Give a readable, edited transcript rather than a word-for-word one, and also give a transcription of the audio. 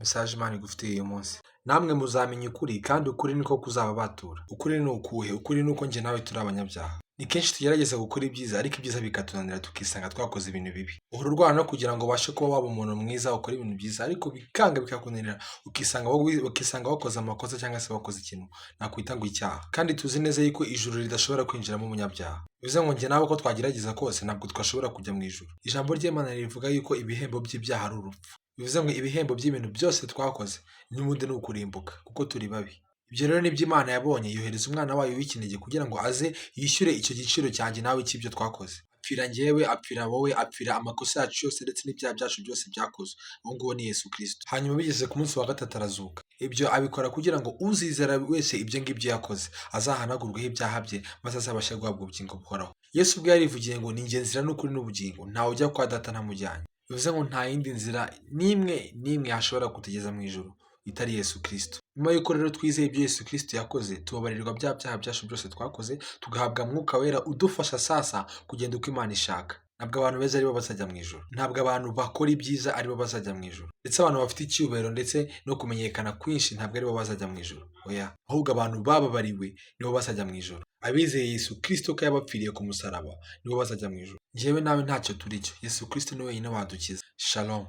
Message Imana igufitiye uyu munsi. Namwe muzamenya ukuri, kandi ukuri niko kuzababatura. Ukuri ni ukuhe? Ukuri ni uko njye nawe turi abanyabyaha. Ni kenshi tugerageza gukora ibyiza, ariko ibyiza bikatunanira, tukisanga twakoze ibintu bibi. Uhora urwana no kugira ngo ubashe kuba waba umuntu mwiza, ukora ibintu byiza, ariko bikanga, bikakunanira, ukisanga wakoze amakosa cyangwa se wakoze ikintu nakwita ngo icyaha. Kandi tuzi neza yuko ijuru ridashobora kwinjiramo umunyabyaha. Bivuze ngo njye nawe uko twagerageza kose, ntabwo twashobora kujya mu ijuru. Ijambo ry'Imana rivuga yuko ibihembo by'ibyaha ari urupfu. Bivuze ngo ibihembo by'ibintu byose twakoze n'ubundi ni ukurimbuka, kuko turi babi. Ibyo rero nibyo Imana yabonye, yohereza umwana wayo w'ikinege kugira ngo aze yishyure icyo giciro cyanjye nawe cy'ibyo twakoze. Apfira njyewe, apfira wowe, apfira amakosa yacu yose ndetse n'ibyaha byacu byose byakozwe. Uwo nguwo ni Yesu Kristo. Hanyuma bigeze ku munsi wa gatatu arazuka. Ibyo abikora kugira ngo uzizera wese ibyo ngibyo yakoze azahanagurweho ibyaha bye, maze azabashe guhabwa ubugingo buhoraho. Yesu ubwe yarivugiye ngo: "Ni njye nzira n'ukuri n'ubugingo, ntawe ujya kwa Data ntamujyanye." Bivuze ngo nta yindi nzira n'imwe n'imwe yashobora kutugeza mu ijuru itari Yesu Kristo. Nyuma y'uko rero twizeye ibyo Yesu Kristo yakoze, tubabarirwa bya byaha byacu byose twakoze, tugahabwa Mwuka Wera udufasha sasa kugenda uko Imana ishaka. Ntabwo abantu beza aribo bazajya mu ijuru. Ntabwo abantu bakora ibyiza aribo bazajya mu ijuru. Ndetse abantu bafite icyubahiro ndetse no kumenyekana kwinshi ntabwo aribo bazajya mu ijuru. Oya, ahubwo abantu bababariwe nibo bazajya mu ijuru. Abizeye Yesu Kristo ko yabapfiriye ku musaraba nibo bazajya mu ijuru. Njyewe nawe ntacyo turi cyo. Yesu Kristo ni wenyine wadukiza. Shalom.